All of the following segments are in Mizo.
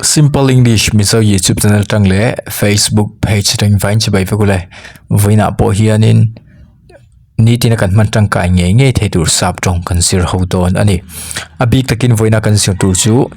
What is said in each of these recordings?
Simple English Mizo YouTube channel tang leh Facebook page atangin vain chibai vek ule. Vawiinah pawh hianin nitin a kan hman tangkai ngei ngei thei tur sap tawng kan zir ho dawn a ni. A bik takin vawiina kan zir tur chu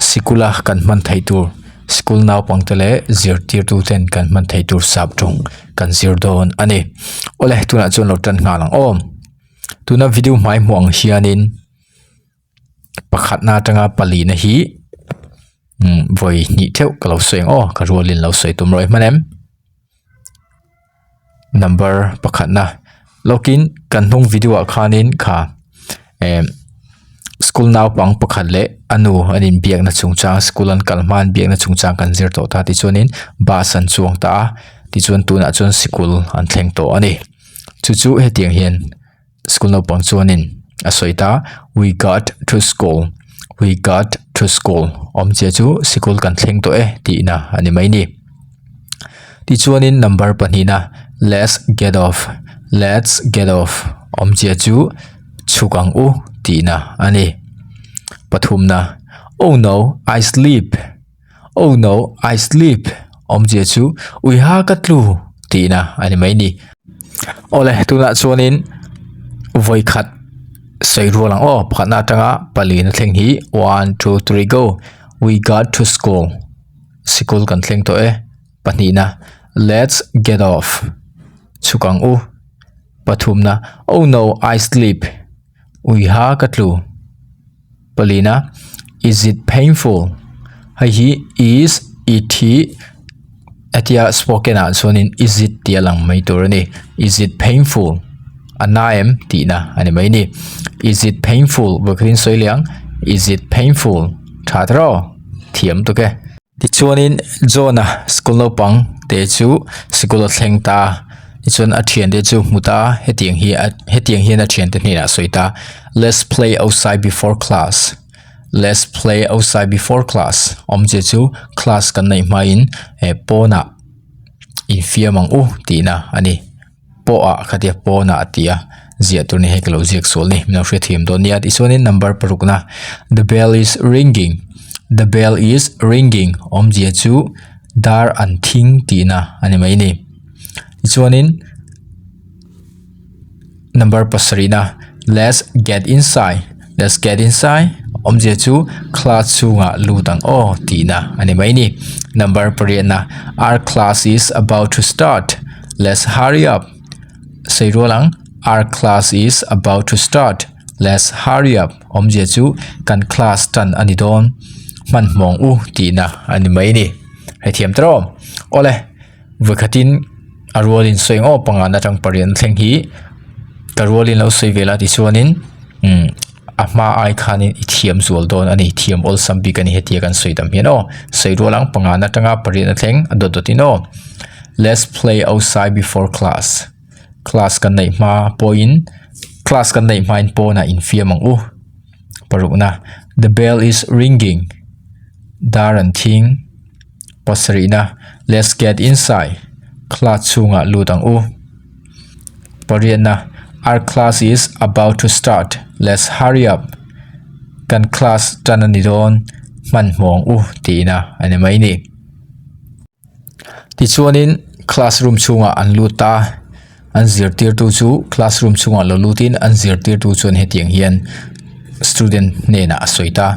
sikul a kan hman theih tur sikul naupangte leh zirtirtu ten kan hman theih tur sap tawng kan zir dawn a ni. Awle tunah chuan lo tan nghal ang aw. Tuna video hmai hmuh ang hianin. Pakhatna atanga palina hi umm vawi hnih theuh ka lo sawi ang aw ka rualin lo sawi tum rawih hman em number pakhatna lawkin kan hnung video ah khanin kha eh school naupang pakhat leh a nu an inbiakna chungchang school an kal hma an biakna chungchang kan zir tawh ta tichuanin bus an chuang ta a tichuan tunah chuan sikul an thleng tawh a ni chu chu hetiang hian. School naupang chuanin a sawi ta we got to school we got to school awmzia chu sikul kan thleng tawh e tihna a ni mai ni. Tichuanin number pahnihna let's get off let's get off awmzia chu chhuk ang u tihna a ni. Pathumna oh no I sleep oh no I sleep awmzia chu uiha ka tlu tihna a ni mai ni. Awle tunah chuanin vawi khat sawi rual ang aw pakhatna atanga pali na thleng hi one two three go we got to school sikul kan thleng tawh e pahnihna let's get off chhuk ang u pathumna oh no I sleep uiha ka tlu palina is it painful hei hi is it hi hetia spoken ah chuanin is it tih a lang mai tur a ni is it painful a na em tihna a ni mai a ni is it painful vawikhatin sawi leh ang is it painful tha tawh thiam tuk e. Tichuanin John-a school naupang te chu sikul a thleng ta a tichuan a thiante chu hmu ta a hetiang hi a hetiang hian a thiante hnenah a sawi ta let's play outside before class let's play outside before class awmzia chu class kan neih hmain eh pawnah infiam ang u tihna a ni. Pawh ah khatia pawnah a ti a ziah tur ni hei ka lo ziak sual ni min lo hriatthiam dawn nia tichuanin number parukna the bell is ringing the bell is ringing awmzia chu dar an thing tihna a ni mai ni tichuanin number pasarihna let's get inside let's get inside awmzia chu class chhungah lut ang aw tihna a ni mai ni number pariatna our class is about to start. Let's hurry up. Sei rual ang, Our class is about to start. Let's hurry up. Awmzia chu kan class tan a ni dawn. Hmanhmawng u tihna a ni mai ni. Hrethiam ta rawh. Awle, vawikhatin a rualin sawi ang aw panga atang pariat thleng hi ka rualin lo sawi vel a tichuanin umm a hma ai khanin i thiam zual dawn a ni. Thiam awlsam bik a ni hetia kan sawi tam hian aw. Sawi rual ang panga atanga pariat thleng a dawt dawtin aw. Let's play outside before class. Class kan neih hma pawhin class kan neih hmain pawnah infiam ang u. Parukna The bell is ringing. Dar an thing. Pasarihna Let's get inside. Class chhungah lut ang u. Pariatna Our class is about to start. Let's hurry up. Kan class tan a ni dawn. Hmanhmawh ang u tihna a ni mai ni. Tichuanin classroom chhungah an lut ta a, an zirtirtu chu classroom chhungah lo lutin an zirtirtu chuan hetiang hian student hnenah a sawi ta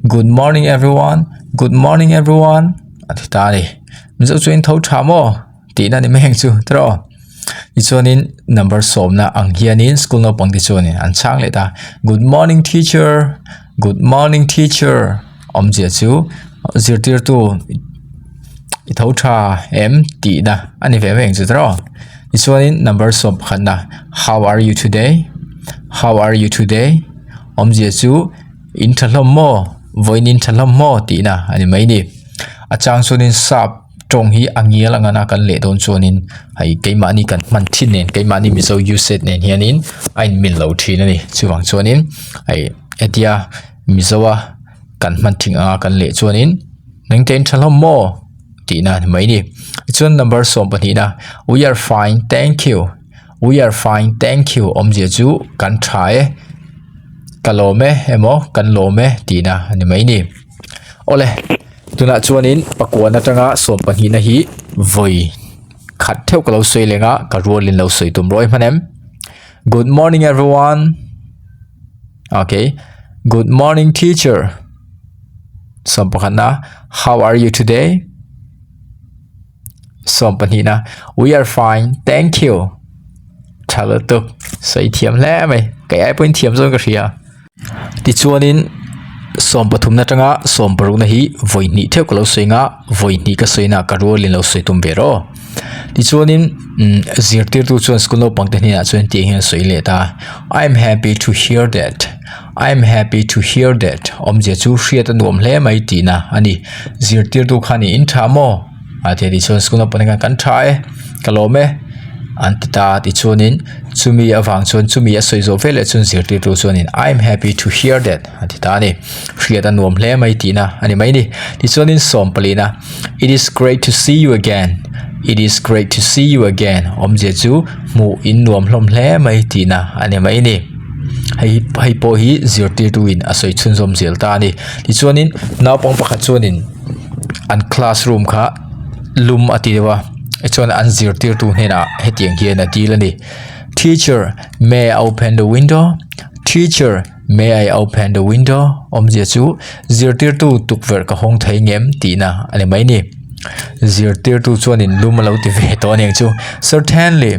good morning everyone good morning everyone a ti ta a ni mizo chuan tho tha maw tihna ni mai ang chu tiraw tichuanin number sawmna ang hianin school naupang te chuanin an chhang leh ta good morning teacher good morning teacher awmzia chu zirtirtu i tho tha em tihna a ni ve mai ang chu tiraw tichuanin number sawm pakhatna how are you today how are you today awmzia chu in tha hlawm maw vawiin in tha hlawm maw tihna a ni mai a ni a chang chuanin sap tawng hi a ngial ang a kan leh dawn chuanin hei keimahni kan hman thin nen keimahni mizo usage nen hianin a inmil lo thin a ni chuvang chuanin hei hetia mizoa kan hman thing anga kan leh chuanin engte in tha hlawm maw tihna a ni mai a ni tichuan number 25 na we are fine thank you we are fine thank you awmzia chu kan tha e ka lawm e emaw kan lawm e tihna a ni mai a ni awle. Tunah chuanin pakuan atanga sawm pahnihna hi vawi khat theuh ka lo sawi leng a, ka rualin lo sawi tum rawih hman em. Good morning everyone. Okay. Good morning teacher. Sawm pakhatna, how are you today? Sawm pahnihna, we are fine, thank you. Tha lutuk, sawi thiam hle mai. Kei ai pawhin thiam zawng ka hria. Tichuanin sawm pathumna atanga sawm parukna hi vawi hnih theuh ka lo sawi anga vawi hnih ka sawi na ka rualin lo sawi tum ve rawh aw. Tichuanin umm zirtirtu chuan school naupang te hnenah chuan tiang hian a sawi leh ta I am happy to hear that I am happy to hear that awmzia chu hriat a nuam hle mai tihna a ni. Zirtirtu khan i in tha maw? A ti a tichuan school naupang te khan kan tha e ka lawm e an ti ta a tichuanin chumi avang chuan chumi a sawi zawh veleh chuan zirtirtu chuanin I am happy to hear that a ti ta a ni hriat a nuam hle mai tihna a ni mai ni tichuanin sawm palina it is great to see you again it is great to see you again awmzia chu hmuh in nuam hlawm hle mai tihna a ni mai ni hei hei pawh hi zirtirtu in a sawi chhunzawm zel ta a ni tichuanin naupang pakhat chuanin. an classroom kha lum a ti deuh a tichuan an zirtirtu hnenah hetiang hian a dil a ni teacher may I open the window teacher may I open the window awmzia chu zirtirtu tukverh ka hawng thei ngem tihna a ni mai a ni zirtirtu chuanin lum a lo ti ve tawh a niang chu certainly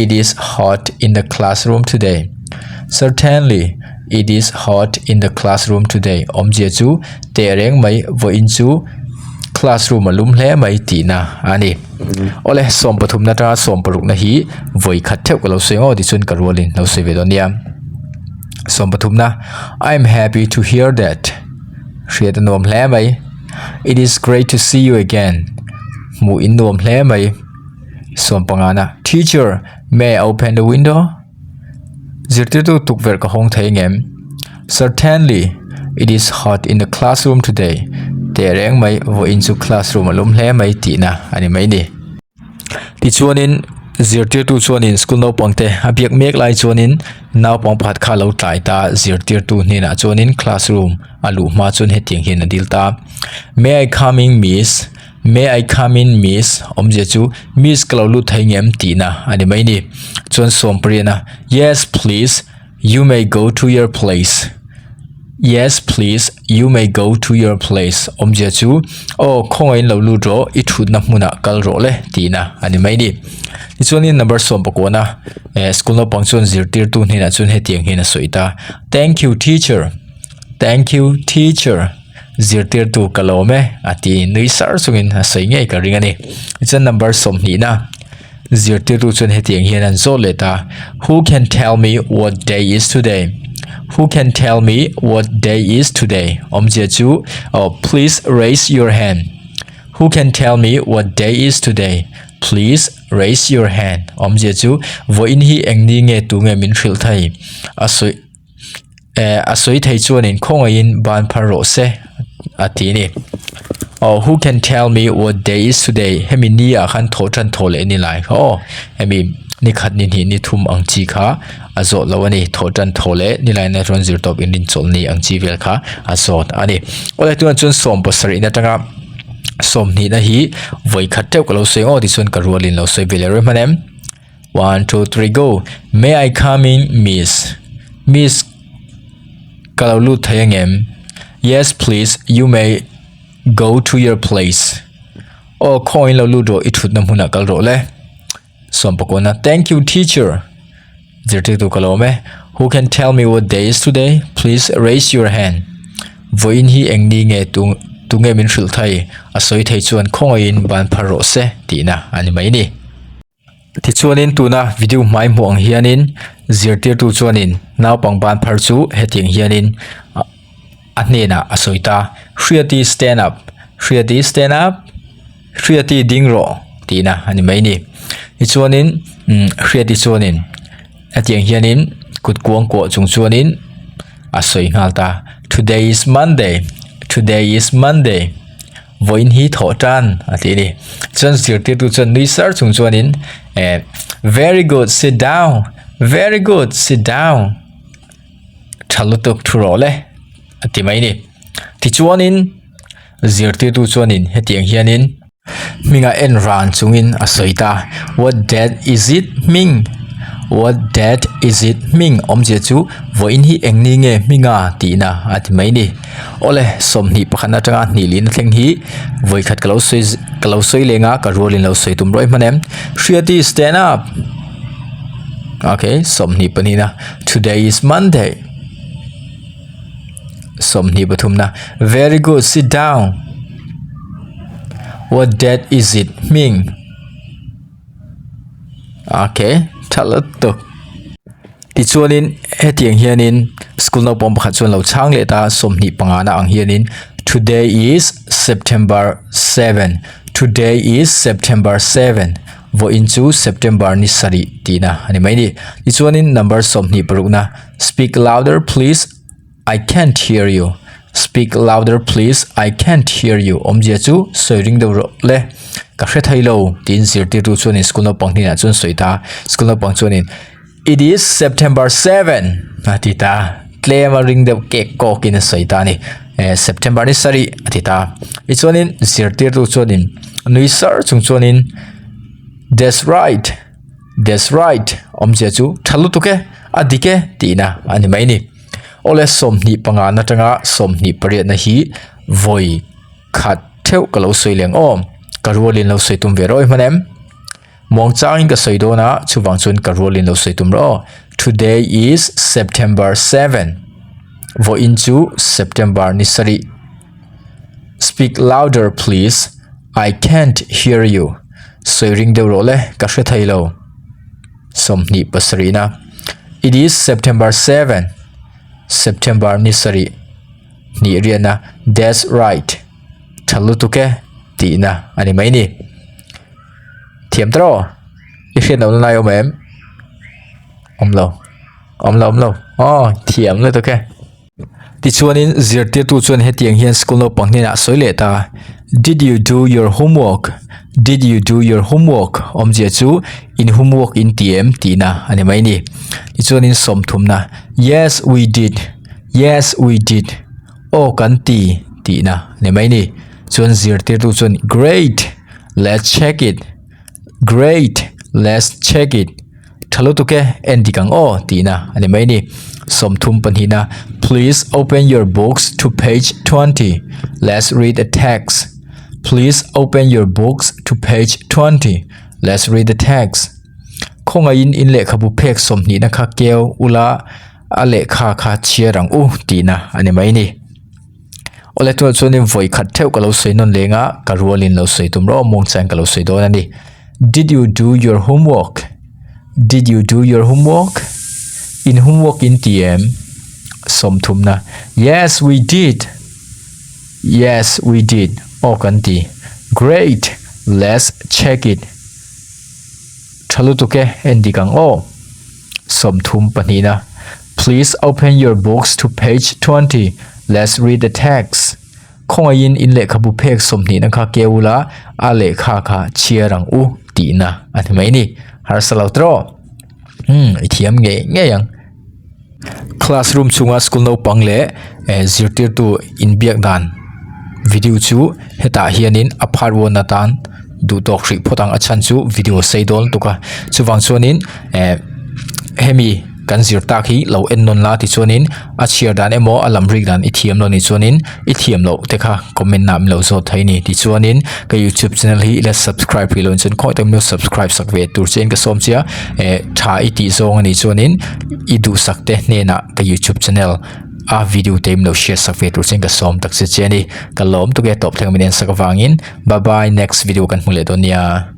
it is hot in the classroom today certainly It is hot in the classroom today awmzia chu teh reng mai vawiin chu classroom a lum hle mai tihna a ni. Awle sawm pathumna atanga sawm parukna hi vawi khat theuh ka lo sawi ngawt tichuan ka rualin lo sawi ve dawn nia. Sawm pathumna I am happy to hear that hriat a nuam hle mai. It is great to see you again hmuh in nuam hle mai. Sawm pangana Teacher may I open the window? Zirtirtu tukverh ka hawng thei ngem? Certainly, it is hot in the classroom today. Teh reng mai, vawiin chu classroom a lum hle mai tihna a ni mai ni. Tichuanin, zirtirtu chuanin school naupangte a biak mek lai chuanin naupang pakhat kha a lo tlai ta, zirtirtu hnenah chuanin classroom a luh hma chuan hetiang hian a dil ta, May I come in miss? May I come in miss? Awmzia chu miss ka lo lut thei ngem tihna a ni mai ni. Chuan Sawmparian a, Yes please, you may go to your place. Yes please, you may go to your place. Awmzia chu aw khawngaihin lo lut rawh, i thutna hmunah kal rawh le tihna a ni mai ni. Tichuanin number sawmpakawna eh school naupang chuan zirtirtu hnenah chuan hetiang hian a sawi ta, Thank you teacher, thank you teacher. Zirtirtu ka lawm e a ti nui sar chungin a sawi ngei ka ring a ni. Tichuan number sawmhnihna zirtirtu chuan hetiang hian an zawt leh ta Who can tell me what day is today? Who can tell me what day is today? Awmzia chu aw please raise your hand. Who can tell me what day is today? Please raise your hand. Awmzia chu vawiin hi eng ni nge tu nge min hrilh thei? A sawi Eh a sawi thei chuanin khawngaihin ban phar rawh se a ti a ni. Oh who can tell me what day is today hemi ni ah khan thawh tan thawh leh a ni lai kha aw hemi ni khat ni hnih ni thum ang chi kha a zawh lo a ni thawh tan thawh leh ni laina rawn zir tawp in rinchawlh ni ang chi vel kha a zawt a ni. Awle tunah chuan sawm pasarih na atanga sawmhnihna hi vawi khat teuh ka lo sawi ang aw tichuan ka rualin lo sawi ve leh reng hman em. One two three go May I come in miss Miss ka lo lut thei angem Yes please you may go to your place Aw khawngin lo lut rawh i thutna hmunah kal rawh le Sawmpakawna Thank you teacher Zirtirtu ka lawm e Who can tell me what day is today please raise your hand Vawiin hi eng ni nge tu tunge min hrilh thei a sawi thei chuan khawngaihin ban phar rawh se tihna a ni mai ni. Tichuanin tuna video hmai hmuh ang hianin zirtirtu chuanin naupang ban phar chu hetiang hianin a hnenah a sawi ta Hriati stand up Hriati stand up Hriati ding rawh tihna a ni mai ni tichuanin Hriati chuanin hetiang hianin kut kuang kuah chung chuanin a sawi nghal ta today is Monday today is Monday. Vawiin hi thawh tan a ti a ni. Chuan zirtirtu chuan nui sar chung chuanin eh very good sit down very good sit down tha lutuk thu rawh le a ti mai a ni. Tichuanin. Zirtirtu chuanin hetiang hianin hminga en ran chungin a sawi ta, What date is it hming? What date is it hming? Awmzia chu vawiin hi eng ni nge hminga tihna a ti mai ni. Awle, 21 atanga hnih lihna thleng hi vawikhat ka lo sawi ka lo sawi leng a, ka rualin lo sawi tum rawih hman em? Hriati, stand up! Okay, 22 na, Today is Monday. 23 na, Very good, sit down. What date is it? Hming. Okay, tha lutuk. Tichuanin hetiang hianin school naupang pakhat chuan lo chhang leh ta 25 na ang hianin Today is September 7. Today is September 7. Vawiin chu September ni sarih tihna a ni mai ni. Tichuanin number 26 na Speak louder please, I can't hear you. Speak louder please, I can't hear you. Awmzia chu sawi ring deuh rawh le. Ka hre thei lo tiin zirtirtu chuanin school naupang hnenah chuan sawi ta. School naupang chuanin It is September 7 a ti ta. Tlem a ring deuh kek kawkin a sawi ta a ni. Eh, September ni sarih a ti ta. Tichuanin zirtirtu chuanin nui sar chung chuanin That's right. That's right, awmzia chu tha lutuk e, a dik e tihna a ni mai ni. Awle 25 na atanga 28 na hi vawi khat theuh ka lo sawi leng aw, ka rualin lo sawi tum ve rawh i hman em? Muang changin ka sawi dawn a, chuvang chuan ka rualin lo sawi tum rawh aw. Today is September 7, vawiin chu September ni sarih. Speak louder please, I can't hear you. Sawi ring deuh rawh le, ka hre thei lo. 27 na. It is September 7. September ni sarih hnih riahna That's right. Tha lutuk e tihna a ni mai ni. Thiam ta rawh. I hriat lohna lai awm em? Awm lo. Awm lo awm lo. Aw thiam lutuk e. Tichuanin zirtirtu chuan hetiang hian school naupang hnenah a sawi leh ta, Did you do your homework? Did you do your homework? Awmzia chu in homework in ti em tihna a ni mai ni. Tichuanin sawmthumna, Yes, we did. Yes, we did. Aw kan ti tihna a ni mai ni. Chuan zirtirtu chuan Great! Let's check it. Great! Let's check it. Tha lutuk e, en dik ang aw tihna a ni mai ni. 32 na Please open your books to page 20. Let's read a text. Please open your books to page 20. Let's read the text. Khawngaihin in lehkhabu phek 20 na kha keu ula a lehkha kha chhiar ang u tihna a ni mai ni. Awle tunah chuanin vawi khat theuh ka lo sawi nawn leng a, ka rualin lo sawi tum rawh muangchang ka lo sawi dawn a ni. Did you do your homework? Did you do your homework? In homework in ti em? 30 na Yes, we did. Yes, we did. Aw kan ti. Great! Let's check it. Tha lutuk e, en dik ang aw. 32 na Please open your books to page 20. Let's read the text. Khawngaihin in lehkhabu phek 20 na kha keu ula a lehkha kha chhiar ang u tihna a ni mai ni. Harsa lo tawh. Hmm, i thiam ngei ngei ang. Classroom chhunga school naupang leh eh zirtirtu inbiak dan video chu hetah hianin a part one atan duh tawk hrih phawt ang a chhan chu video sei dawn lutuk a chuvang chuanin eh hemi kan zir tak hi lo en nawn la tichuanin a chhiar dan emaw a lam rik dan i thiam lo nih chuanin i thiam loh te kha comment ah min lo zawt thei a ni tichuanin ka youtube channel hi ila subscribe rih loh chuan khawi tak min lo subscribe sak ve tur che in ka sawm che a eh tha i tih zawng a nih chuanin i duhsak te hnenah ka youtube channel a video te min lo share sak ve tur che in ka sawm tak che che a ni ka lawm tuk e tawp thleng min en sak avangin bye bye next video kan hmu leh dawn nia.